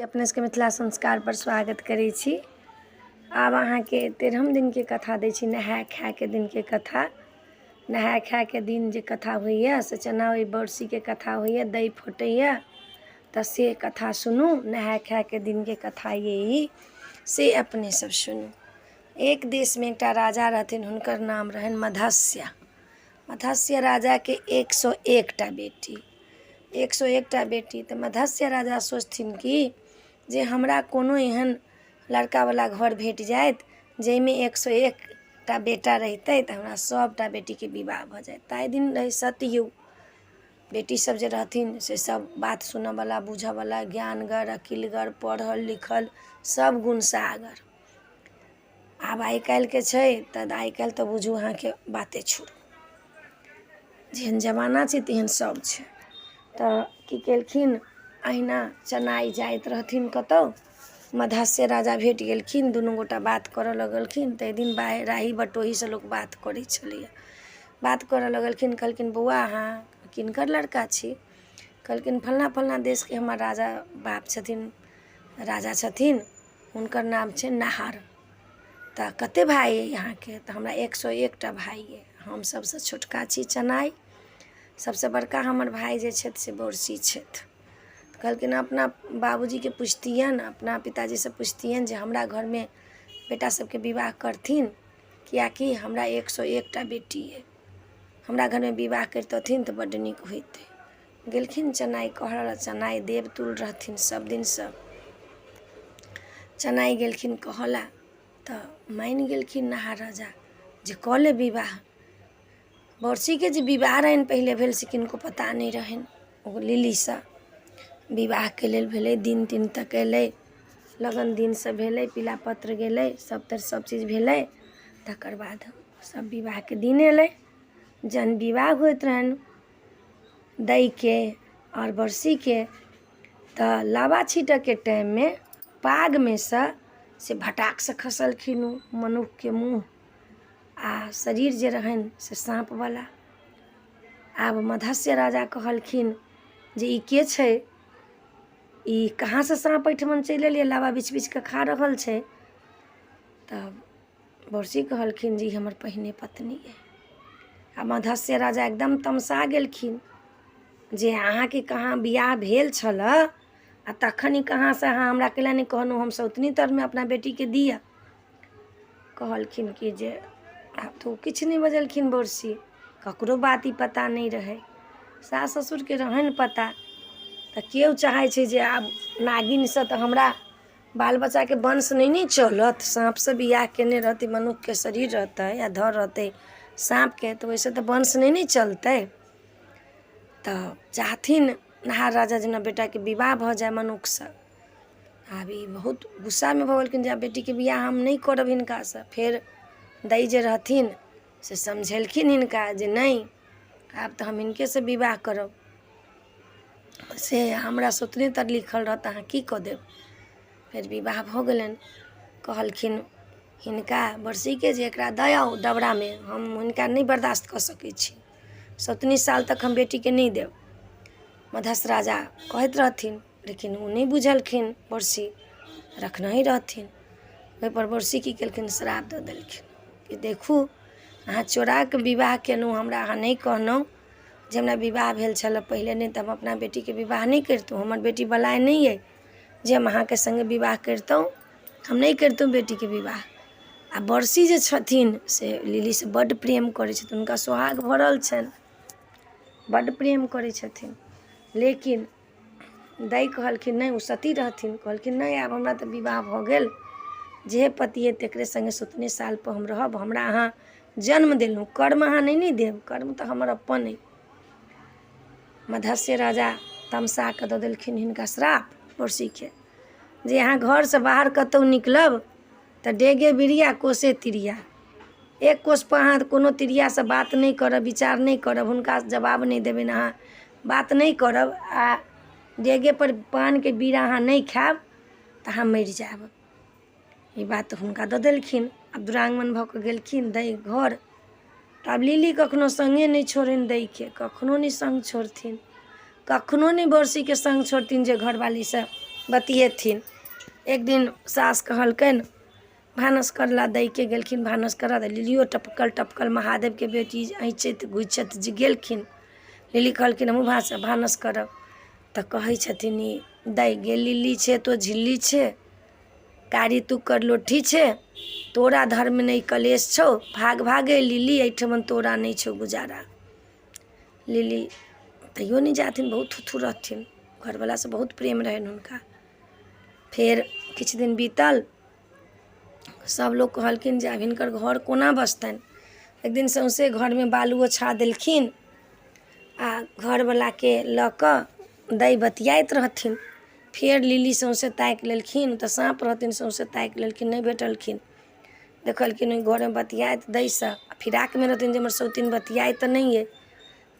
अपने सबके मिथिला संस्कारपर स्वागत करै छी। आब अहाँके 13म दिनके कथा दै छी, नहाय खायके दिनके कथा। नहाय खायके दिन जे कथा होइए से चना ओहि बरसीके कथा होइए, दही फटैए, तऽ से कथा सुनू। नहाय खायके दिनके कथा ये ई, से अपने सब सुनू। एक देशमे एकटा राजा रहथिन, हुनकर नाम रहनि मधस्या। मधस्य राजाके 101टा बेटी, 101टा बेटी। तऽ मधस्य राजा सोचथिन कि जे हमरा कोनो एहन लड़कावला घर भेट जाइत जाहिमे 101टा बेटा रहितै, तऽ हमरा सभटा बेटीके विवाह भऽ जाइत। ताहि दिन रहै सतयुग। बेटी सब जे रहथिन से सब बात सुनऽवला, बुझऽवला, ज्ञानगर, अकिलगर, पढ़ल लिखल, सब गुणसँ आगर। आब आइ काल्हिके छै तऽ आइ काल्हि तऽ बुझू अहाँके बाते छोड़ू, जेहन जमाना छै तेहन सब छै। तऽ की केलखिन, अहिना चनाइ जाइत रहथिन कतहु, मधस्य राजा भेट गेलखिन। दुनू गोटा बात करऽ लगलखिन। ताहि दिन राही बटोहीसँ लोक बात करै छलैए। बात करऽ लगलखिन, कहलखिन, बौआ, अहाँ किनकर लड़का छी? कहलखिन, फल्लाँ फल्लाँ देशके हमर राजा बाप छथिन, राजा छथिन, हुनकर नाम छै नहार। तऽ कतेक भाय अइ अहाँके? तऽ हमरा 101टा भाय अइ, हम सभसँ छोटका छी चनाइ, सभसँ बड़का हमर भाय जे छथि से बोरसी छथि। कहलखिन, अपना बाबूजीके पुछतियनि, अपना पिताजीसँ पुछतियनि जे हमरा घरमे बेटा सबके विवाह करथिन, किएकि हमरा 101टा बेटी अइ, हमरा घरमे विवाह करितथिन तऽ बड्ड नीक होइतै। गेलखिन चनाइ कहऽ लए। चनाइ देवतुल रहथिन सब दिनसँ। चनाइ गेलखिन कहऽ लए तऽ मानि गेलखिन नहा राजा जे कऽ ले विवाह। बरसीके जे विवाह रहनि पहिले भेल से किनको पता नहि रहनि। ओ लिलीसँ विवाहके लेल भेलै, दिन तिन तकेलै, लगन दिनसँ भेलै, पीला पत्र गेलै, सब तर सब चीज भेलै। तकर बाद सब विवाहके दिन अयलै। जहन विवाह होइत रहनि दैके आओर बरसीके, तऽ लाबा छीटऽके टाइममे पागमे सँ से भटाकसँ खसलखिन ओ मनुखके मुँह आ शरीर जे रहनि से साँपवला। आब मधस्य राजा कहलखिन जे ई के छै? ई कहाँसँ साँप एहिठमन चलि एलै? लाबा बिछि बिछि कऽ खा रहल छै। तब बरसी कहलखिन जे ई हमर पहिने पत्नी अइ। आ मधस्य राजा एकदम तमसा गेलखिन जे अहाँके कहाँ बियाह भेल छलऽ आ तखन ई कहाँसँ? अहाँ हमरा कैला नहि कहलहुँ? हम सौतनी तरमे अपना बेटीके दिअ। कहलखिन कि जे आब तऽ ओ किछु नहि बजलखिन बरसी। ककरो बात ई पता नहि रहै, सास ससुरके रहनि पता। तऽ केओ चाहै छै जे आब नागिनसँ तऽ हमरा बाल बच्चाके वंश नहि ने चलत। साँपसँ बियाह केने रहतै, मनुखके शरीर रहतै आ धर रहतै साँपके, तऽ ओहिसँ तऽ वंश नहि ने चलतै। तऽ चाहथिन नहार राजा जेना बेटाके विवाह भऽ जाय मनुखसँ। आब ई बहुत गुस्सामे भऽ गेलखिन जे आब बेटीके बियाह हम नहि करब हिनकासँ। फेर दै जे रहथिन से समझेलखिन हिनका जे नहि, आब तऽ हम हिनकेसँ विवाह करब, से हमरा सौतने तर लिखल रहत, अहाँ की कऽ देब? फेर विवाह भऽ गेलनि। कहलखिन हिनका बरसीके जे एकरा दऽ आउ डबरामे, हम हुनका नहि बर्दाश्त कऽ सकै छी, सौतनी साल तक हम बेटीके नहि देब। मधस राजा कहैत रहथिन, लेकिन ओ नहि बुझलखिन, बरसी रखनहि रहथिन। ओहिपर बरसी की केलखिन? श्राप दऽ देलखिन कि देखू, अहाँ चोराके विवाह केलहुँ, हमरा अहाँ नहि कहलहुँ जे हमरा विवाह भेल छलऽ पहिले, नहि तऽ हम अपना बेटीके विवाह नहि करितहुँ। हमर बेटी बलाय नहि अइ जे हम अहाँके सङ्गे विवाह करितहुँ, हम नहि करितहुँ बेटीके विवाह। आ बरसी जे छथिन से लिलीसँ बड्ड प्रेम करै छथिन, हुनका सोहाग भरल छनि, बड्ड प्रेम करै छथिन। लेकिन दै कहलखिन नहि, ओ सती रहथिन, कहलखिन नहि, आब हमरा तऽ विवाह भऽ गेल, जेहे पति अइ तकरे सङ्गे सतने सालपर हम रहब। हमरा अहाँ जन्म देलहुँ, कर्म अहाँ नहि ने देब, कर्म तऽ हमर अपन अइ। मधस्य राजा तमसा कऽ दऽ देलखिन हिनका श्राप बरसीके जे अहाँ घरसँ बाहर कतहु निकलब तऽ डेगे बिरिया कोसे तिरिया, एक कोसपर अहाँ कोनो तिरियासँ बात नहि करब, विचार नहि करब, हुनका जवाब नहि देबनि, अहाँ बात नहि करब आ डेगेपर पानके बीड़ा अहाँ नहि खायब तऽ अहाँ मरि जायब। ई बात हुनका दऽ देलखिन। आब दुरागमन भऽ कऽ गेलखिन दै घर, तऽ आब लिली कखनो सङ्गे नहि छोड़नि दैके, कखनो नहि सङ्ग छोड़थिन, कखनो नहि बरसीके सङ्ग छोड़थिन जे घरवालीसँ बतियेथिन। एक दिन सासु कहलकनि भानस करला दैके गेलखिन भानस करऽ तऽ लिलियो टपकल टपकल महादेवके बेटी ऐँचैत घुचैत जे गेलखिन। लिली कहलखिन हमहूँ भानस करब। तऽ कहै छथिन ई दाइ गे लिली छै तो झिल्ली छै, कारी तुक्कर लोट्ठी छै, तोरा धर्म नहि कलेश छौ, भाग भागे लिली एहिठमन तोरा नहि छौ गुजारा। लिली तैयो नहि जाथिन, बहुत थुथू रहथिन, घरवलासँ बहुत प्रेम रहनि हुनका। फेर किछु दिन बीतल, सब लोक कहलखिन जे आब हिनकर घर कोना बसतनि। एक दिन सौँसे घरमे बालू ओछा देलखिन आ घरवलाके लऽ कऽ दाइ बतियाइत रहथिन। फेर लिली सौँसे ताकि लेलखिन, तऽ साँप रहथिन, सौँसे ताकि लेलखिन, नहि भेटलखिन। देखलखिन ओहि घरमे बतियाइत दाइसँ आ फिराकमे रहथिन जे हमर सौतिन बतियाइत तऽ नहि अइ।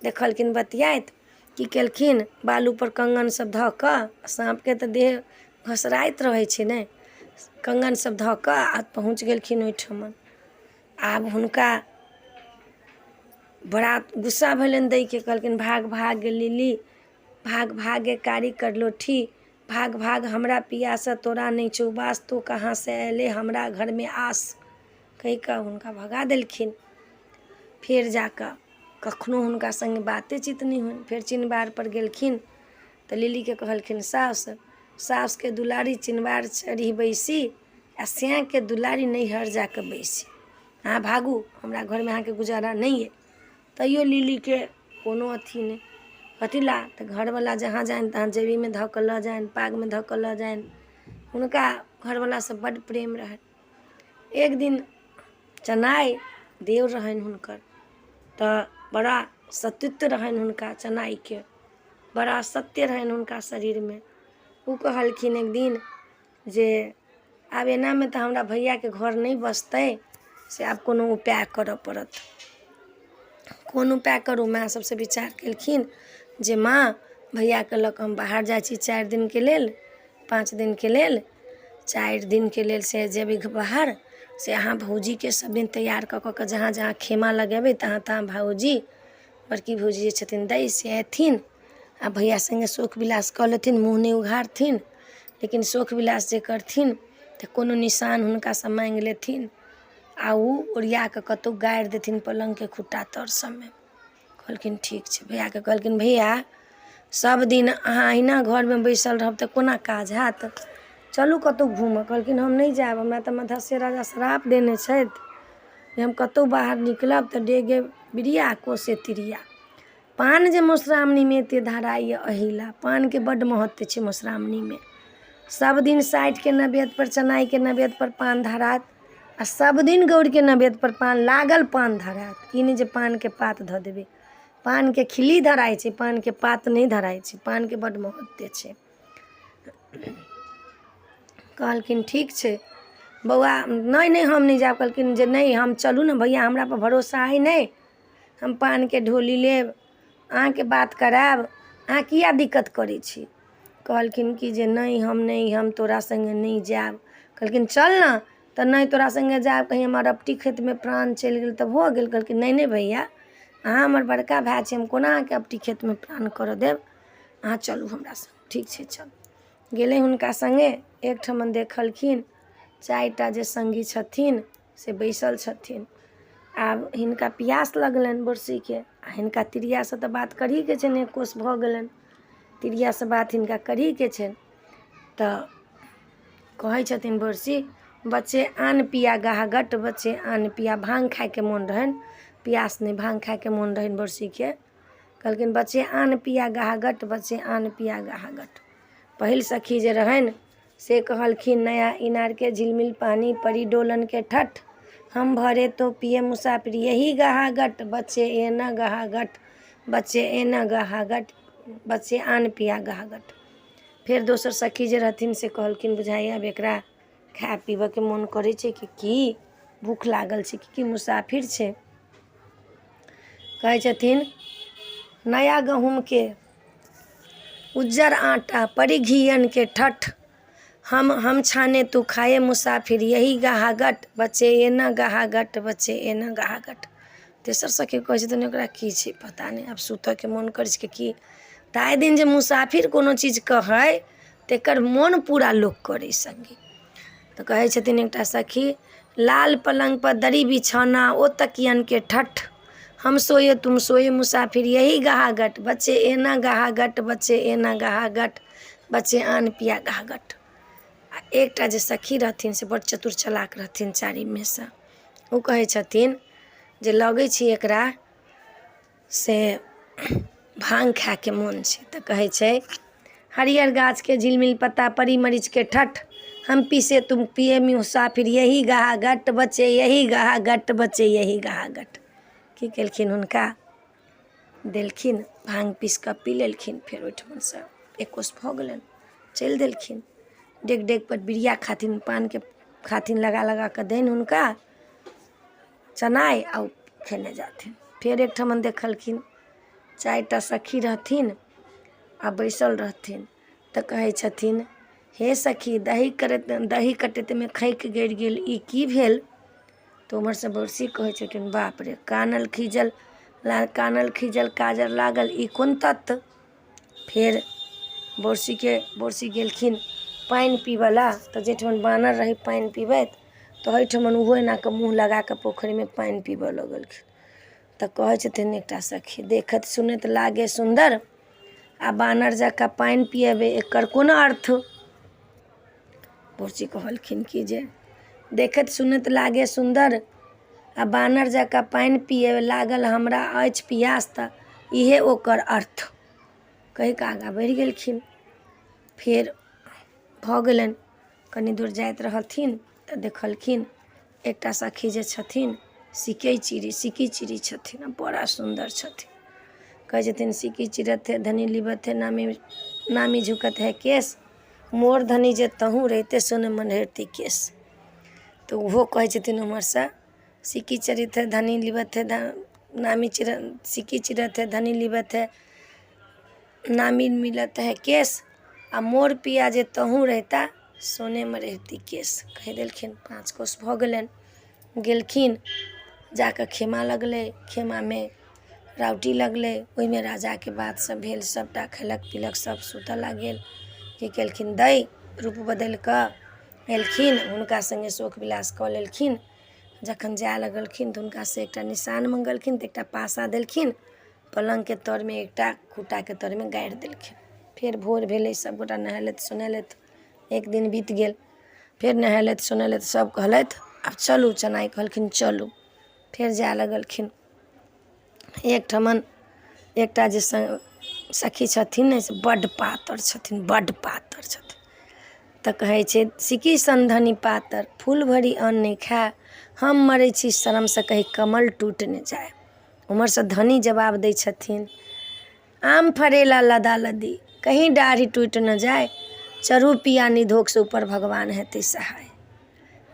देखलखिन बतियाइत, की केलखिन, बालूपर कङ्गन सब धऽ कऽ, साँपके तऽ देह घसराइत रहै छै ने, कङ्गन सब धऽ कऽ आ पहुँच गेलखिन ओहिठमन। आब हुनका बड़ा गुस्सा भेलनि दैके, कहलखिन भाग भाग गे लिली, भाग भाग गे कारी करलोठी, भाग भाग हमरा पियासँ तोरा नहि छौ वास, तोँ कहाँसँ अयले हमरा घरमे आस, कहि कऽ हुनका भगा देलखिन। फेर जा कऽ कखनो हुनका सङ्गे बातेचीत नहि होइन। फेर चिनबारपर गेलखिन तऽ लिलीके कहलखिन सासु, सासुके दुलारी चिनबार चढ़ी बैसी आ सैँके दुलारी नैहर जा कऽ बैसी, अहाँ भागू, हमरा घरमे अहाँके गुजारा नहि अइ। तैयो लिलीके कोनो अथी नहि, कथी लए तऽ घरवला जहाँ जानि तहाँ जेबीमे धऽ कऽ लऽ जानि, पागमे धऽ कऽ लऽ जानि, हुनका घरवलासँ बड्ड प्रेम रहनि। एक दिन चनाइ देव रहनि हुनकर, तऽ बड़ा सतीत्व रहनि हुनका चनाइके, बड़ा सत्य रहनि हुनका शरीरमे। ओ कहलखिन एक दिन जे आब एनामे तऽ हमरा भैयाके घर नहि बसतै, से आब कोनो उपाय करऽ पड़त। कोन उपाय करू? माय सभसँ विचार केलखिन जे माँ, भैयाके लऽ कऽ हम बाहर जाइ छी 4 दिनके लेल, 5 दिनके लेल, 4 दिनके लेल से जेबै बाहर, से अहाँ भौजीके सब दिन तैयार कऽ कऽ के जहाँ जहाँ खेमा लगेबै तहाँ तहाँ भौजी, बड़की भौजी जे छथिन दै, से अयथिन आ भैया सङ्गे सुख विलास कऽ लेथिन, मुँह नहि उघारथिन, लेकिन सुख विलास जे करथिन तऽ कोनो निशान हुनकासँ माँगि लेथिन आ ओ ओरिया कऽ कतहु गाड़ि देथिन पलङ्गके खुट्टा तर सबमे। कहलखिन ठीक छै। भैयाके कहलखिन भैया, सब दिन अहाँ अहिना घरमे बैसल रहब तऽ कोना काज हैत? चलू कतहु घूमऽ। कहलखिन हम नहि जायब, हमरा तऽ मधस्य राजा श्राप देने छथि जे हम कतहु बाहर निकलब तऽ डेगे बिरिया कोसे तिरिया। पान जे मधुश्रावणीमे एते धराइए एहि लए पानके बड्ड महत्व छै मधुश्रावणीमे। सब दिन 60के नैवेद्यपर, चनाइके नैवेद्यपर पान धरायत आ सब दिन गौरीके नैवेद्यपर पान लागल पान धरायत। ई नहि जे पानके पात धऽ देबै, पानके खिल्ली धराइ छै, पानके पात नहि धराइ छै। पानके बड्ड महत्व छै। कहलखिन ठीक छै बौआ, नहि नहि हम नहि जायब। कहलखिन जे नहि हम चलू ने भैया, हमरापर भरोसा अइ नहि? हम पानके ढोली लेब, अहाँके बात करायब, अहाँ किया दिक्कत करै छी? कहलखिन कि जे नहि हम नहि, हम तोरा सङ्गे नहि जायब। कहलखिन चल ने। तऽ नहि तोरा सङ्गे जायब, कहीं हमर अपटी खेतमे प्राण चलि गेल तऽ भऽ गेल। कहलखिन नहि नहि भैया, अहाँ हमर बड़का भाय छी, हम कोना अहाँके अपटी खेतमे प्राण करऽ देब? अहाँ चलू हमरा सङ्ग। ठीक छै चल। गेलै हुनका सङ्गे। एकठमन देखलखिन 4टा जे सङ्गी छथिन से बैसल छथिन। आब हिनका पियास लगलनि बोरसीके आ हिनका तिरियासँ तऽ बात करहीके छनि, एक कोस भऽ गेलनि, तिरियासँ बात हिनका करहीके छनि। तऽ कहै छथिन बोरसी, बच्चे आन पिया गहागट, बच्चे आन पिया। भाँग खाइके मोन रहनि, पियास नहि, भाँग खाइके मोन रहनि बोरसीके। कहलखिन बच्चे आन पिया गहागट, बच्चे आन पिया गहागट। पहिल सखी जे रहनि से कहलखिन नया इनारके झिलमिल पानी परी डोलनके ठठ, हम भरे तो पिए मुसाफिर यही गहागट, बच्चे एना गहागट, बच्चे एना गहागट, बच्चे आन पिया गहागट। फेर दोसर सखी जे रहथिन से कहलखिन बुझाइए आब एकरा खाय पीबऽके मोन करै छै कि की भूख लागल छै कि की मुसाफिर छै। कहै छथिन नया गहूँमके उज्जर आटा परी घियनके ठठ, हम छाने तू खाए मुसाफिर यही गहागट, बच्चे एना गहागट, बच्चे एना गहागट। तेसर सखी कहै छथिन ओकरा की छै पता नहि, आब सुतऽके मोन करै छै कि की। ताहि दिन जे मुसाफिर कोनो चीज कहै तकर मोन पूरा लोक करै सङ्गी। तऽ कहै छथिन एकटा सखी, लाल पलङ्गपर दरी बिछौना ओ तकियनके ठट्ठ, हम सोए तुम सोए मुसाफिर यही गहागट, बच्चे एना गहागट, बच्चे एना गहागट, बच्चे आन पिया गहागट। आ एकटा जे सखी रहथिन से बड्ड चतुर चलाक रहथिन चारिममेसँ। ओ कहै छथिन जे लगै छै एकरा से भाँग खायके मोन छै। तऽ कहै छै, हरियर गाछके झिलमिल पत्ता परी मरीचके ठट्ठ, हम पीसे तुम पिए मुसाफिर यही गहागट, बच्चे यही गहागट, बच्चे यही गहागट। की केलखिन, हुनका देलखिन भाँग, पीस कऽ पी लेलखिन। फेर ओहिठमनसँ एक कोस भऽ गेलनि, चलि देलखिन। डेग डेगपर बिरिया खाथिन, पानके खाथिन, लगा लगा कऽ दैनि हुनका चनाइ आ ओ खेने जाथिन। फेर एकठमन देखलखिन, चारिटा सखी रहथिन आ बैसल रहथिन। तऽ कहै छथिन, हे सखी, दही करैत दही कटैतमे खैक गड़ि गेल, ई की भेल? तऽ उम्हरसँ बरसी कहै छथिन, बाप रे, कानल खीजल कानल खीजल काजर लागल, ई कोन तत्व? फेर बोरसीके बोरसी गेलखिन पानि पीबऽ लए, तऽ जाहिठमन बानर रहै पानि पीबैत, तऽ ओहिठमन ओहो एना कऽ मुँह लगा कऽ पोखरिमे पानि पीबऽ लगलखिन। तऽ कहै छथिन एकटा सखी, देखैत सुनैत लागे सुन्दर आ बानर जकाँ पानि पियेबै, एकर कोन अर्थ? बोरसी कहलखिन कि जे देखैत सुनैत लागे सुन्दर आ बानर जकाँ पानि पियेबै लागल, हमरा अछि पियास, तऽ इहे ओकर अर्थ कहि कऽ आगाँ बढ़ि गेलखिन। फेर भऽ गेलनि, कनि दूर जाइत रहथिन तऽ देखलखिन एकटा सखी जे छथिन सिकै चिड़ी सिक्की चिड़ी छथिन आ बड़ा सुन्दर छथिन। कहै छथिन, सिक्की चिड़त है धनी लिबत है नामी नामी झुकत है केश, मोर धनी जे तहूँ रहिते सोने मनहेरती केश। तऽ ओहो कहै छथिन ओम्हरसँ, सिक्की चढ़ैत है धनी लिबत है नामी चिड़ सिक्की चिड़त है धनी लिबत है नामी मिलत है केश, आ मोर पिया जे तहूँ रहिता सोनेमे रहिती केश। कहि देलखिन। 5 कोस भऽ गेलनि, गेलखिन, जा कऽ खेमा लगलै, खेमामे राउटी लगलै, ओहिमे राजाके बात सब भेल, सभटा खेलक पीलक, सभ सुतऽ लागि गेल। की केलखिन, दै रूप बदलि कऽ एलखिन, हुनका सङ्गे शोक विलास कऽ लेलखिन। जखन जाय लगलखिन तऽ हुनकासँ एकटा निशान मङ्गलखिन, तऽ एकटा पासा देलखिन, पलङ्गके तरमे एकटा खूँटाके तरमे गाड़ि देलखिन। फेर भोर भेलै, सभगोटा नहेलथि सोनेलथि। एक दिन बीत गेल, फेर नहेलथि सोनेलथि, सभ कहलथि आब चलू। चनाइ कहलखिन चलू। फेर जाय लगलखिन। एकठमन एकटा जे सखी छथिन ने, से बड्ड पातर छथिन, बड्ड पातर छथिन। तऽ कहै छै, सिक्की सन धनी पातर फूल भरि अन्न नहि खाय, हम मरै छी शरमसँ कहीं कमल टूटि नहि जाय। उम्हरसँ धनी जवाब दै छथिन, आम फड़ेला लदा लदी कहीं डाढ़ी टूटि नहि जाय, चढ़ू पिया निधोकसँ ऊपर भगवान हेतै सहाय।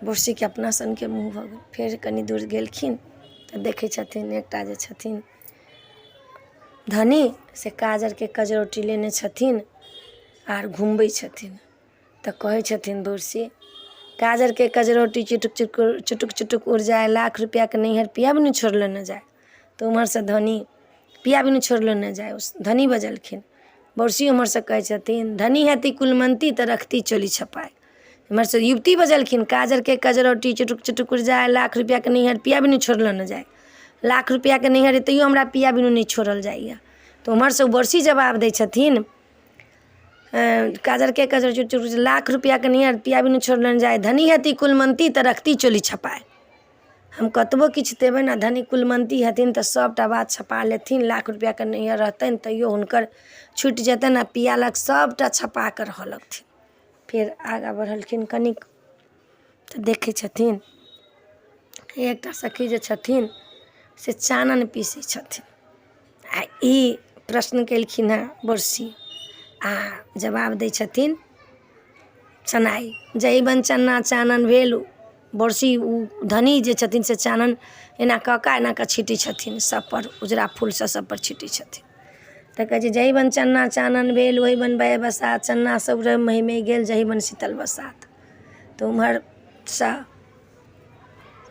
बुरसीके अपना सनके मुँह भऽ गेल। फेर कनि दूर गेलखिन तऽ देखै छथिन एकटा जे छथिन धनी से काजरके कजरौटी लेने छथिन आर घुमबै छथिन। तऽ कहै छथिन बुरसी, काजरके कजरौटी चुटुक चुटुक चुटुक चुटुक उड़ि जाय, लाख रुपैआके नैहर पिया बिनु छोड़लो नहि जाय। तऽ उम्हरसँ धनी पिया बिनु छोड़लो नहि जाय, धनी बजलखिन। बरसी उम्हरसँ कहै छथिन, धनी हेती कुलमन्ती तऽ रखती चोली छपाय। एम्हरसँ युवती बजलखिन, काजरके कजरौटी चुटुक चुटुक उड़ि जाय, लाख रुपैआके नैहर पिया बिनु छोड़लो नहि जाय, लाख रुपैआके नैहर तैयो हमरा पिया बिनु नहि छोड़ल जाइए। तऽ उम्हरसँ ओ बरसी जवाब दै छथिन, काजरके कजर चुटुक चुटुक लाख रुपैआके नैहर पिया बिनु छोड़लो नहि जाय, धनी हेती कुलमन्ती तऽ रखती चोली छपाय। हम कतबो किछु देबनि आ धनी कुलमन्ती हेथिन तऽ सभटा बात छपा लेथिन, लाख रुपैआके नैहर रहतनि तैयो हुनकर छुटि जेतनि आ पिया लग सभटा छपा कऽ रहऽ लगथिन। फेर आगाँ बढ़लखिन कनिक तऽ देखै छथिन एकटा सखी जे छथिन से चानन पीसै छथिन। आ ई प्रश्न केलखिन हेँ बरसी आ जवाब दै छथिन चनाइ, जही बन चन्ना चानन भेल। बरसी ओ धनी जे छथिन से चानन एना कऽ कऽ एना कऽ छीटै छथिन सभपर, उजरा फूलसँ सभपर छीटै छथिन। तऽ कहै छै, जही बन चन्ना चानन भेल ओही बन बहे बसात, चन्ना सब रहि महि गेल जही बन शीतल बसात। तऽ ओम्हरसँ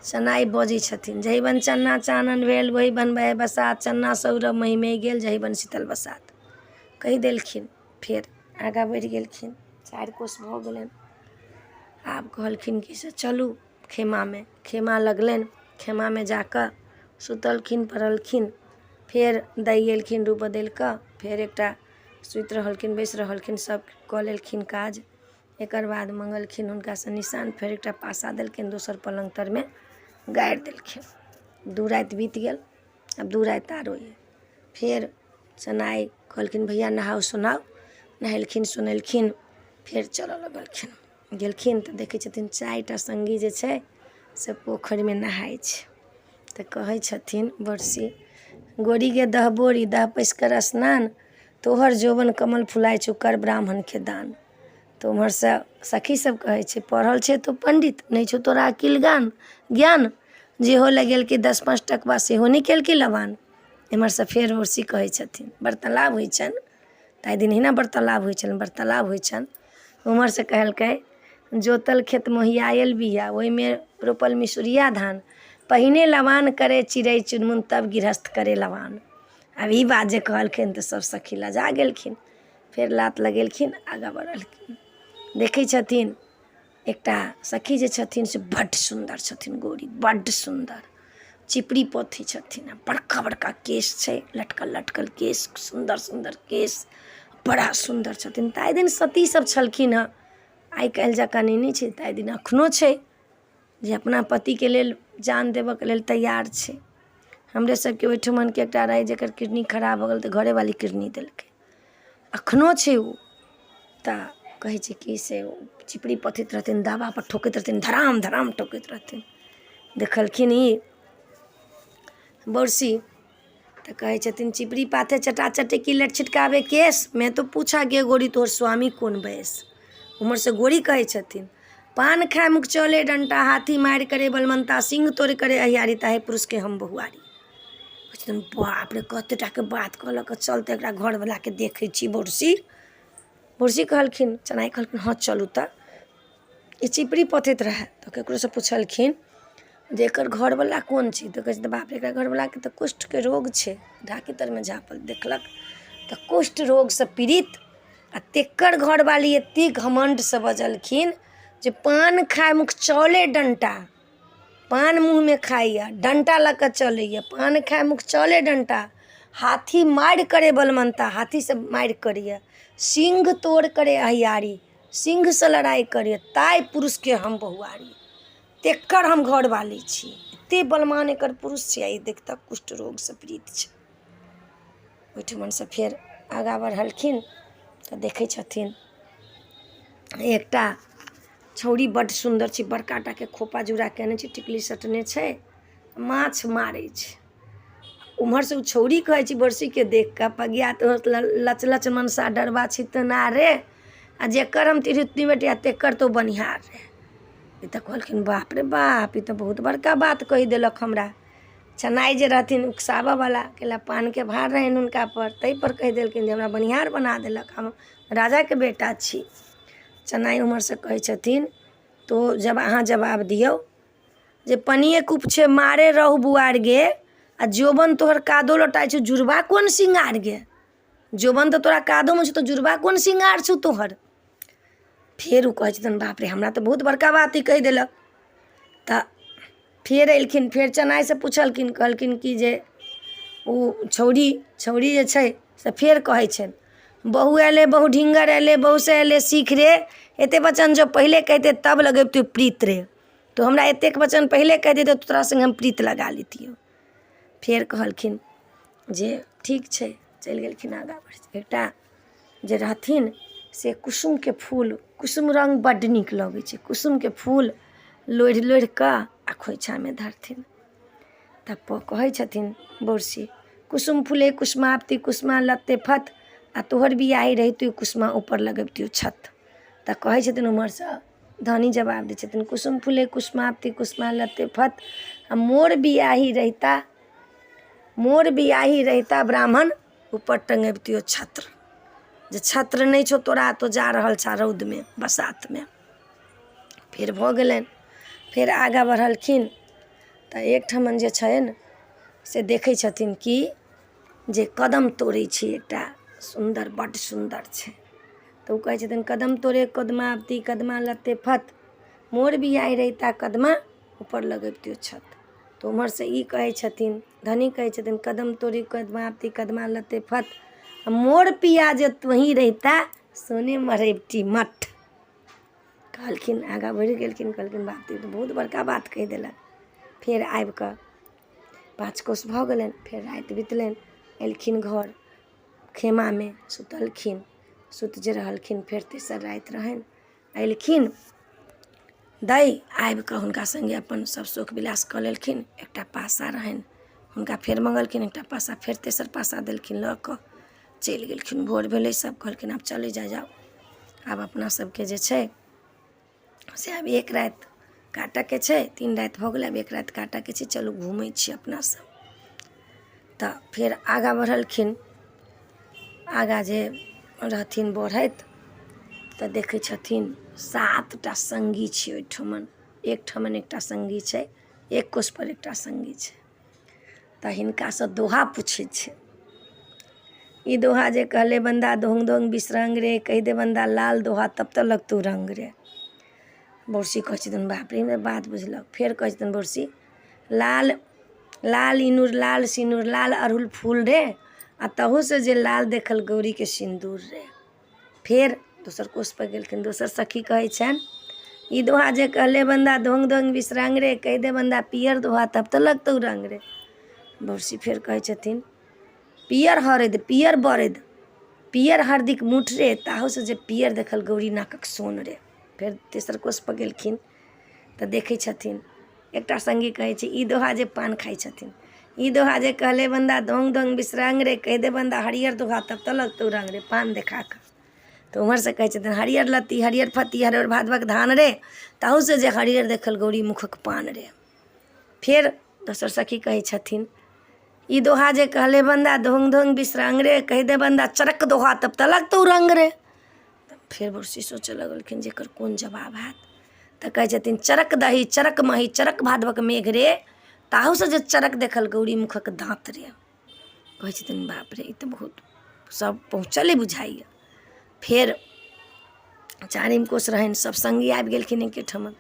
चनाइ बजै छथिन, जही बन चन्ना चानन भेल ओही बन बहे बसात, चन्ना सौरभ महि गेल जही बन शीतल बसात। कहि देलखिन। फेर आगाँ बढ़ि गेलखिन। चारि कोस भऽ गेलनि। आब कहलखिन कि से चलू खेमामे। खेमा लगलनि, खेमामे जा कऽ सुतलखिन पड़लखिन। फेर दै गेलखिन रूप बदलि कऽ, फेर एकटा सुति रहलखिन, बैसि रहलखिन, सब कऽ लेलखिन काज। एकर बाद मङ्गलखिन हुनकासँ निशान, फेर एकटा पासा देलखिन, दोसर पलङ्ग तरमे गाड़ि देलखिन। 2 राति बीत गेल। आब 2 राति आरो अइ। फेर चनाइ कहलखिन भैया नहाउ सोनाउ। नहेलखिन सोनेलखिन, फेर चलऽ लगलखिन। गेलखिन तऽ देखै छथिन 4टा सङ्गी जे छै से पोखरिमे नहाइ छै। तऽ कहै छथिन बरसी, गोरी गे दह बोरी दह पैसि कर स्नान, तोहर जोबन कमल फुलाइ छौ कर ब्राह्मणके दान। तऽ ओम्हरसँ सखी सब कहै छै पढ़ल छै तो पण्डित, नहि छौ तोरा अकिल ज्ञान, जेहो लगेलकै 10-5 टकबा सेहो नहि केलकै लबान। एम्हरसँ फेर बरसी कहै छथिन वार्तालाप होइ छनि, ताहि दिन एहिना वार्तालाप होइ छनि, वार्तालाप होइ छनि। ओम्हरसँ कहलकै जोतल खेत मोहियायल बिया, ओहिमे रोपल मिसुरिया धान, पहिने लबान करे चिड़ै चुनमुन, तब गृहस्थ करे लबान। आब ई बात जे कहलखिन तऽ सब सखी लजा गेलखिन। फेर लात लगेलखिन, आगाँ बढ़लखिन। देखै छथिन एकटा सखी जे छथिन से बड्ड सुन्दर छथिन, गोरी बड्ड सुन्दर, चिपरी पोथी छथिन, आ बड़का बड़का केश छै, लटकल लटकल केश, सुन्दर सुन्दर केश, बड़ा सुन्दर छथिन। ताहि दिन सती सब छलखिन हँ, आइ काल्हि जकाँ नहि छै, ताहि दिन एखनो छै जे अपना पतिके लेल जान देबऽके लेल तैयार छै। हमरे सबके ओहिठमनके एकटा रहै जकर किडनी खराब भऽ गेल तऽ घरेवाली किडनी देलकै, एखनो छै ओ। तऽ कहै छै कि से चिपरी पथैत रहथिन, दाबापर ठोकैत रहथिन, धराम धराम ठोकैत रहथिन। देखलखिन ई बरसी तऽ कहै छथिन चिपरी पाथे चटा चटेकी लट छिटकावे केश, मैं तो पूछा गे गोरी तोहर स्वामी कोन बयस। उम्हरसँ गोरी कहै छथिन पान खाय मुख चले डंटा, हाथी मारि करे बलमंता, सिंह तोड़ करे अहियारी, ताहि पुरुषके हम बहुआरी। कहै छथिन बाप रे कते टाके बात कहलक, चल तऽ एकरा घरवलाके देखै छी। बरसी बरसी कहलखिन, चनाइ कहलखिन हँ चलू। तऽ ई चिपरी पोथैत रहए तऽ ककरोसँ पुछलखिन जे एकर घरवला कोन छी? तऽ कहै छै बाप रे एकरा घरवलाके तऽ कुष्ठके रोग छै, ढाकी तरमे झाँपल देखलक तऽ कुष्ठ रोगसँ पीड़ित। आ तेकर घरवाली एतेक घमण्डसँ बजलखिन जे पान खाय मुख चले डण्टा, पान मुँहमे खाइए डण्टा लऽ कऽ चलैए, पान खाय मुख चले डण्टा, हाथी मारि करे बलमन्ता, हाथीसँ मारि करैए, सिंह तोड़ करे अहियारी, सिंहसँ लड़ाइ करैए, ताहि पुरुषके हम बहुआरी, तेकर हम घरवाली छी। एतेक बलमान एकर पुरुष छै आ ई देख तऽ कुष्ठ रोगसँ पीड़ित छै। ओहिठमनसँ फेर आगाँ बढ़लखिन तऽ देखै छथिन एकटा छौड़ी बड्ड सुन्दर छै, बड़का टाके खोपा जूड़ा कयने छै, टिकली सटने छै, माछ मारै छै। उम्हरसँ ओ छौड़ी कहै छै बरसीके देख कऽ, पगिया तोहर लच लच मनसा डरबा छितना रे, आ जेकर हम तिरहुतनी बेटिया तेकर तो बनिहार रे। ई तऽ कहलखिन बाप रे बाप, ई तऽ बहुत बड़का बात कहि देलक हमरा। चनाइ जे रहथिन उकसाबऽवला कैला पानके भार रहनि हुनकापर, ताहिपर कहि देलखिन जे हमरा बनिहार बना देलक, हम राजाके बेटा छी। चनाइ उम्हरसँ कहै छथिन तो जब अहाँ जवाब दियौ जे पनिये कूप छै मारे रहु बुआर गे, आ जोबन तोहर कादो लोटाइ छौ जुड़बा कोन सिंगार गे, जोबन तऽ तोरा कादोमे छौ तऽ जुड़बा कोन सिंगार छौ तोहर। फेर ओ कहै छथिन बाप रे हमरा तऽ बहुत बड़का बात ई कहि देलक। तऽ फेर एलखिन, फेर चनाइसँ पुछलखिन, कहलखिन कि जे ओ छौड़ी छौड़ी जे छै से फेर कहै छनि बहु अयलै बहु ढिङ्गर अयलै बहुसँ अयलै सीख रे, एते वचन जँ पहिले कहितै तब लगबितै प्रीत रे, तऽ हमरा एतेक वचन पहिले कहि दैतै तऽ तोरा सङ्गे हम प्रीत लगा लैतियौ। फेर कहलखिन जे ठीक छै, चलि गेलखिन आगाँ बढ़ि। एकटा जे रहथिन से कुसुमके फूल, कुसुम रङ्ग बड्ड नीक लगै छै, कुसुमके फूल लोढ़ि लोढ़ि कऽ आ खोँइछामे धरथिन। तब कहै छथिन बरसी कुसुम फूले कुसुमावती कुसुमा लत्ते फत, आ तोहर बियाही रहितौ कुसुमा ऊपर लगबितियौ छत। तऽ कहै छथिन ओम्हरसँ धनी जवाब दै छथिन कुसुम फूले कुसुमावती कुसुमा लत्ते फत, आ मोर बियाही रहिता, मोर बियाही रहिता ब्राह्मण ऊपर टङ्गबितियौ छत्र, जे छत्र नहि छौ तोरा तो जा रहल छऽ रौदमे बसातमे। फेर भऽ गेलनि, फेर आगाँ बढ़लखिन तऽ एकठमन जे छनि से देखै छथिन कि जे कदम तोड़ै छै एकटा सुन्दर, बड्ड सुन्दर छै। तऽ ओ कहै छथिन कदम तोरे कदमा अबती कदमा लत्ते फत मोर बियाहि रहिता कदमा ऊपर लगबितियौ छत। तऽ उम्हरसँ ई कहै छथिन धनी कहै छथिन कदम तोरी कदमा अबती कदमा लत्ते फत मोर पिया जे तोही रहिता सोने मरैबटी मठ। कहलखिन आगाँ बढ़ि गेलखिन कहलखिन बाप रे ई तऽ बहुत बड़का बात कहि देलक। फेर आबि कऽ 5 कोस भऽ गेलनि। फेर राति बितलनि, एलखिन घर खेमामे सुतलखिन। सुति जे रहलखिन फेर तेसर राति रहनि, अयलखिन दै आबि कऽ हुनका सङ्गे अपन सब सुख विलास कऽ लेलखिन। एकटा पासा रहनि, हुनका फेर मङ्गलखिन एकटा पासा, फेर तेसर पासा देलखिन, लऽ कऽ चलि गेलखिन। भोर भेलै, सब कहलखिन आब चलै जाइ जाउ, आब अपना सबके जे छै से आब एक राति काटऽके छै, 3 राति भऽ गेलै, आब एक राति काटऽके छै, चलू घूमै छी अपना सब। तऽ फेर आगाँ बढ़लखिन। आगाँ जे रहथिन बढ़ैत तऽ देखै छथिन 7टा सङ्गी छै ओहिठमन, एकठमन एकटा सङ्गी छै, एक कोसपर एकटा सङ्गी छै। तऽ हिनकासँ दोहा पूछै छै, ई दोहा जे कहले बन्दा दोंग दोंग बिसरंग रे, कहि दे बन्दा लाल दोहा तब तऽ लगतौ रंग रे। बौरसी कहै छथिन बाप रे, हमरा बात बुझलक। फेर कहै छथिन बौरसी लाल लाल इनुर लाल सिनुर लाल अड़हुल फूल रे, आ तहूसँ जे लाल देखल गौरीके सिन्दूर रे। फेर दोसर कोसपर गेलखिन, दोसर सखी कहै छनि ई दोहा जे कहले बन्दा दोंग दोंग बिसरंग रे, कहि दे बन्दा पियर दोहा तब तऽ लगतौ रंग रे। बौरसी फेर कहै छथिन पियर हरदि पियर बरदि पियर हरदिक मूठ रे, ताहूसँ जे पियर देखल गौरी नाकक सोन रे। फेर तेसर कोसपर गेलखिन तऽ देखै छथिन एकटा सङ्गी कहै छै ई दोहा जे पान खाइ छथिन, ई दोहा जे कहले बन्दा दोंग दोंग बिसरंग रे, कहि दे बन्दा हरियर दोहा तब तऽ लगतौ रंग रे, पान देखा कऽ। तऽ उम्हरसँ कहै छथिन हरियर लत्ती हरियर फत्ती हरियर भादवक धान रे, ताहूसँ जे हरियर देखल गौरी मुखक पान रे। फेर दोसर सखी कहै छथिन ई दोहा जे कहले बन्दा दोंग दोंग बिसरंग रे, कहि दे बन्दा चरक दोहा तब तऽ लगतौ रंग रे। तऽ फेर बरसी सोचऽ लगलखिन जे एकर कोन जवाब हैत। तऽ कहै छथिन चरक दही चरक मही चरक भादवक मेघ रे, ताहूसँ जे चरक देखल गौरी मुखक दाँत रे। कहै छथिन बाप रे ई तऽ बहुत सब पहुँचले बुझाइए। फेर चारिम कोस रहनि, सब सङ्गी आबि गेलखिन एकेठमन।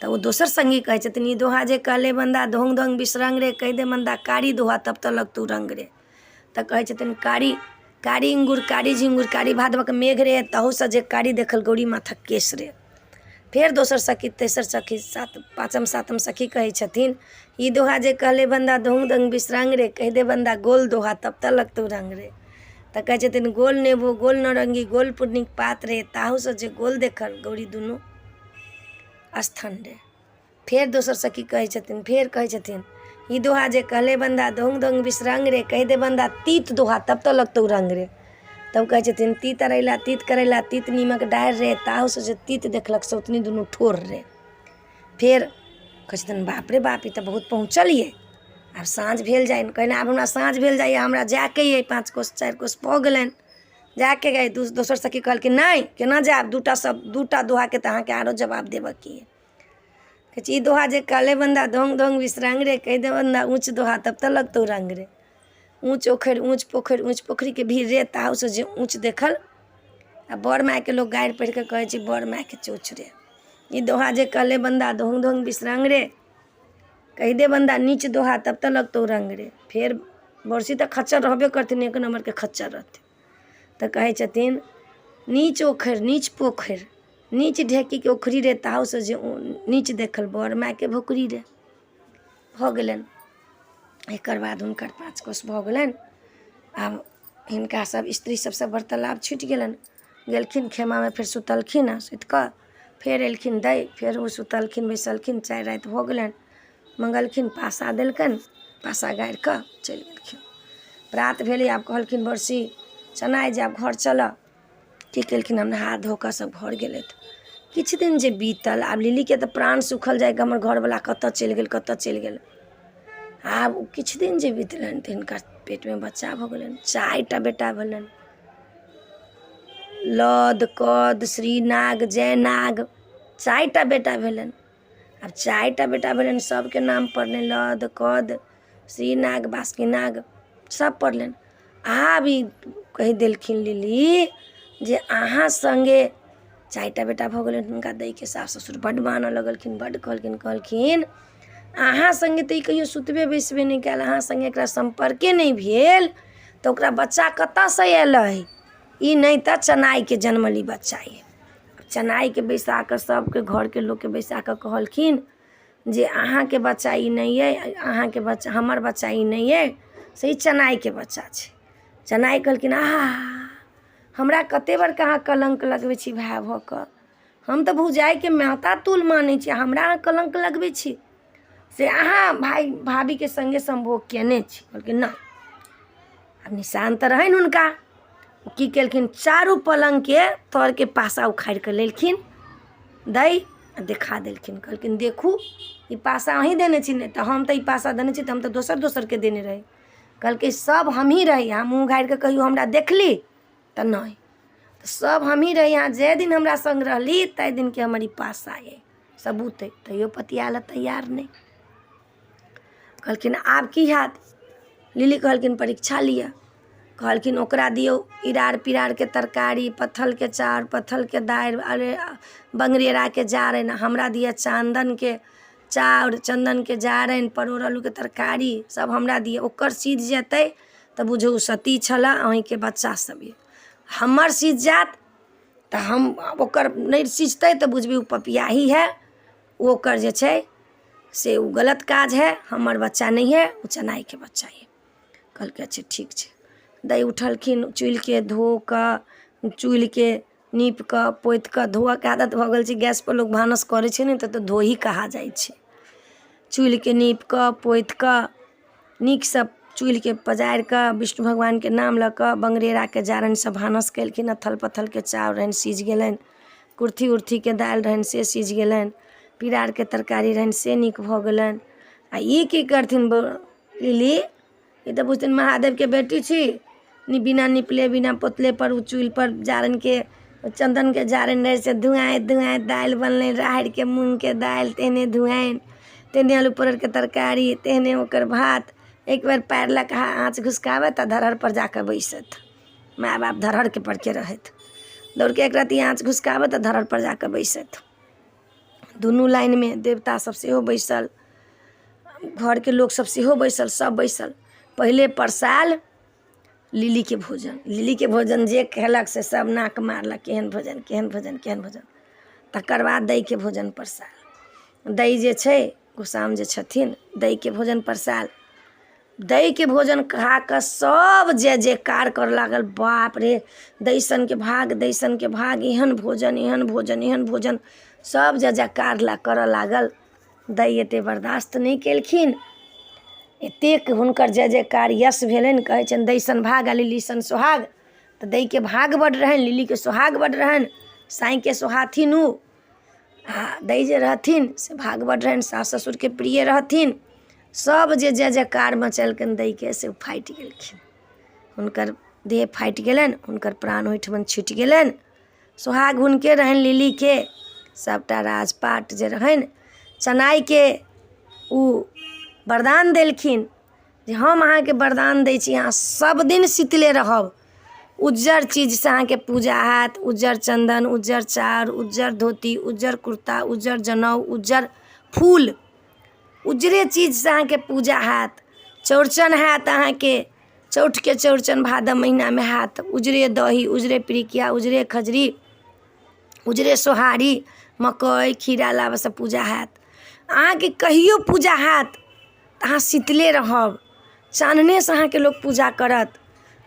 तऽ ओ दोसर सङ्गी कहै छथिन ई दोहा जे कहले बन्दा दोंग दोंग बिसरंग रे, कहि दे बन्दा कारी दोहा तब तऽ लगतौ रंग रे। तऽ कहै छथिन कारी कारी इंगुर कारी झिंगुर कारी भादवक मेघ रे, तहूसँ जे कारी देखल गौरी माथक केश रे। फेर दोसर सखी तेसर सखी सात पाँचम सातम सखी कहै छथिन ई दोहा जे कहले बन्दा दोंग दोंग बिसरंग रे, कहि दे बन्दा गोल दोहा तब तऽ लगतौ रंग रे। तऽ कहै छथिन गोल नेबो गोल नारङ्गी गोल पूर्णिक पात रे, ताहूसँ जे गोल देखल गौरी दुनू स्थन रे। फेर दोसर सखी कहै छथिन, फेर कहै छथिन ई दोहा जे कहले बन्दा दोंग दोंग बिसरंग रे, कहि दे बन्दा तीत दोहा तब तऽ लगतौ रंग रे। तब कहै छथिन तीत अरैला तीत करैला तीत नीमक डारि रे, ताहूसँ जे तीत देखलक सौतनी दुनू ठोर रे। फेर कहै छथिन बाप रे बाप ई तऽ बहुत पहुँचल ये, आब साँझ भेल जाइ, कहलनि आब हमरा साँझ भेल जाइए, हमरा जाइके अइ, 5 कोस 4 कोस भऽ गेलनि जाइके अइ। दोसर सखी कहलखिन नहि केना जायब, दूटा सब दूटा दोहाके तऽ अहाँके आरो जवाब देबऽके अइ। कहै छै ई दोहा जे कहले बन्दा दोंग दोंग बिसरंग रे, कहि दे बन्दा ऊँच दोहा तब तऽ लगतौ रंग रे। ऊँच ओखरि ऊँच पोखरि ऊँच पोखरिके भीड़ रे, ताहूसँ जे ऊँच देखल आ बड़ मायके लोक गारि पढ़ि कऽ कहै छै बड़ मायके चोछ रे। ई दोहा जे कहले बन्दा दोंग दोंग बिसरंग रे, कहि दे बन्दा नीच दोहा तब तऽ लगतौ रंग रे। फेर बरसी तऽ खच्चर रहबे करथिन, एक नम्बरके खच्चर रहथिन। तऽ कहै छथिन नीच ओखरि नीच पोखरि नीच ढेकीके ओखरी रे, ताहूसँ जे नीच देखल बड़ मायके भोकरी रे। भऽ गेलनि। एकर बाद हुनकर 5 कोस भऽ गेलनि। आब हिनका सब स्त्री सबसँ वार्तालाप छुटि गेलनि, गेलखिन खेमामे, फेर सुतलखिन आ सुति कऽ फेर एलखिन दै, फेर ओ सुतलखिन बैसलखिन, 4 राति भऽ गेलनि। मङ्गलखिन, पासा देलकनि, पासा गाड़ि कऽ चलि गेलखिन। प्रात भेलै, आब कहलखिन बरसी चनाइ जे आब घर चलऽ। की केलखिन, हम नहा धो कऽ सब घर गेलथि। किछु दिन जे बीतल, आब लिलीके तऽ प्राण सुखल जाइ हमर घरवला कतऽ चलि गेल, कतऽ चलि गेल। आब ओ किछु दिन जे बीतलनि तऽ हिनका पेटमे बच्चा भऽ गेलनि, 4टा बेटा भेलनि, लद कद श्रीनाग जयनाग, 4टा बेटा भेलनि। आब 4टा बेटा भेलनि, सबके नाम पड़लनि, लद कद श्रीनाग बासुकीनाग सब पड़लनि। आब ई कहि देलखिन लिली जे अहाँ सङ्गे चारि टा बेटा भऽ गेलनि हुनका दैके सास ससुर बड्ड मानऽ लगलखिन बड्ड कहलखिन कहलखिन अहाँ सङ्गे तऽ ई कहियो सुतबे बैसबे नहि कयल अहाँ सङ्गे एकरा सम्पर्के नहि भेल तऽ ओकरा बच्चा कतऽसँ अयलै ई नहि तऽ चनाइके जनमल ई बच्चा अइ चनाइके बैसा कऽ सभके घरके लोकके बैसा कऽ कहलखिन जे अहाँके बच्चा ई नहि अइ अहाँके बच्चा हमर बच्चा ई नहि अइ से ई चनाइके बच्चा छै चनाइ कहलखिन आहा हमरा कतेक बड़का अहाँ कलङ्क लगबै छी भाय भऽ कऽ हम तऽ भौजाइके माता तुल मानै छी हमरा अहाँ कलङ्क लगबै छी से अहाँ भाय भाभीके सङ्गे सम्भोग कयने छी कहलखिन नहि आब निशान तऽ रहनि हुनका ओ की केलखिन चारू पलङ्गके तरके पासा उखाड़ि कऽ लेलखिन दै आ देखा देलखिन कहलखिन देखू ई पासा अहीँ देने छी नहि तऽ हम तऽ ई पासा देने छी तऽ हम तऽ दोसर दोसरके देने रही कहलकै सब हमहीँ रही अहाँ मुँह उघारि कऽ कहियौ हमरा देखली तऽ नहि तऽ सब हमहीँ रही अहाँ जाहि दिन हमरा सङ्ग रहली ताहि दिनके हमर ई पासा अइ सबूत अइ तैयो पतियाए लए तैयार नहि कहलखिन आब की हैत लिली कहलखिन परीक्षा लिअ कहलखिन ओकरा दियौ इरार पिरारके तरकारी पत्थलके चाउर पत्थलके दालि अरे बङ्गरेराके जारनि हमरा दिअ चन्दनके चाउर चन्दनके जारनि परोड़ आलूके तरकारी सब हमरा दिअ ओकर सिझ जेतै तऽ बुझू ओ सती छलऽ अहीँके बच्चा सब यऽ हमर सिझ जायत तऽ हम ओकर नहि सिझतै तऽ बुझबै ओ पपियाही हइ ओ ओकर जे छै से ओ गलत काज हइ हमर बच्चा नहि हइ ओ चनाइके बच्चा यऽ कहलकै अच्छा ठीक छै दै उठलखिन चुल्हिके धो कऽ चुल्हिके नीप कऽ पोति कऽ धोअके आदत भऽ गेल छै गैसपर लोक भानस करै छै ने तऽ धोही कहा जाइ छै चुल्हिके नीप कऽ पोति कऽ नीकसँ चुल्हिके पजारि कऽ विष्णु भगवानके नाम लऽ कऽ बङ्गरेराके जारनिसँ भानस केलखिन अथल पत्थलके चाउर रहनि सिझ गेलनि कुर्थी उर्थीके दालि रहनि से सिझ गेलनि पीरारके तरकारी रहनि से नीक भऽ गेलनि आ ई की करथिन लिली ई तऽ बुझथिन महादेवके बेटी छी बिना निपले बिना पोतले पर ओ चुल्हिपर जारनिके चन्दनके जारनि रहै से धुआँइत धुआँइत दालि बनलै राहरिके मूँगके दालि तेहने धुआँनि तेहने आलू परोरके तरकारी तेहने ओकर भात एक बेर पाएर लऽ कऽ आँच घुसकाबथि आओर धरहरपर जा कऽ बैसथि माय बाप धरहरके परके रहथि दौड़के एक रत्ती आँच घुसकाबथि आओर धरहरपर जा कऽ बैसथि दुनू लाइनमे देवता सब सेहो बैसल घरके लोक सब सेहो बैसल सब बैसल पहिले परसायल लिलीके भोजन लिलीके भोजन जे खेलक से सब नाक मारलक केहन भोजन केहन भोजन केहन भोजन तकर बाद दैके भोजन परसायल दै जे छै गोसाउनि जे छथिन दैके भोजन परसायल दैके भोजन खा कऽ सब जय जयकार करऽ लागल बाप रे दै सनके भाग दै सनके भाग एहन भोजन एहन भोजन एहन भोजन सब जय जयकार करऽ लागल दै एते बर्दाश्त नहि केलखिन एतेक हुनकर जय जयकार यश भेलनि कहै छनि दै सन भाग आ लिली सन सोहाग तऽ दैके भाग बड्ड रहनि लिलीके सोहाग बड्ड रहनि साँइके सोहाथिन ओ आ दै जे रहथिन से भाग बड्ड रहनि सास ससुरके प्रिय रहथिन सब जे जय जयकार मचेलकनि दैके से ओ फाटि गेलखिन हुनकर देह फाटि गेलनि हुनकर प्राण ओहिठमन छुटि गेलनि सोहाग हुनके रहनि लिलीके सभटा राजपाट जे रहनि चनाइके ओ वरदान देलखिन जे हम अहाँके वरदान दै छी अहाँ सभ दिन शीतले रहब उज्जर चीजसँ अहाँके पूजा हैत उज्जर चन्दन उज्जर चाउर उज्जर धोती उज्जर कुर्ता उज्जर जनउ उज्जर फूल उज्जरे चीजसँ अहाँके पूजा हैत चौरचन हैत अहाँके चौठके चौरचन भादव महिनामे हैत उजरे दही उजरे पिरिकिया उजरे खजरी उजरे सोहारी मकइ खीरा लाबासँ पूजा हैत अहाँके कहियो पूजा हैत तऽ अहाँ शीतले रहब चाननेसँ अहाँके लोक पूजा करत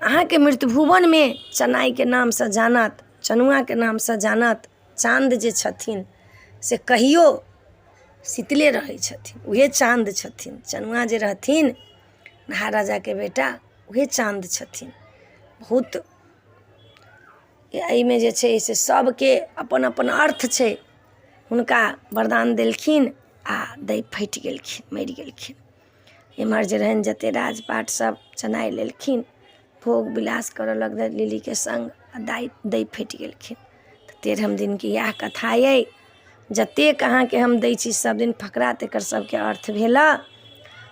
अहाँके मृतभुवनमे चनाइके नामसँ जानत चनुआके नामसँ जानत चाँद जे छथिन से कहियो शीतले रहै छथिन उएह चाँद छथिन चनुआ जे रहथिन महाराजाके बेटा उएह चाँद छथिन बहुत एहिमे जे छै से सभके अपन अपन अर्थ छै हुनका वरदान देलखिन आ दै फटि गेलखिन मरि गेलखिन एम्हर जे रहनि जतेक राजपाट सभ चनाइ लेलखिन भोग विलास करऽ लगलनि लिलीके सङ्ग आ दाइ दै फटि गेलखिन तऽ तेरहम दिनके इएह कथा अइ जतेक अहाँके हम दै छी सभ दिन फकरा तकर सभके अर्थ भेलऽ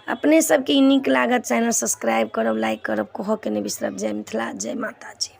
अपने सबके ई नीक लागत चैनल सब्सक्राइब करब लाइक करब कहऽके नहि बिसरब जय मिथिला जय माताजी।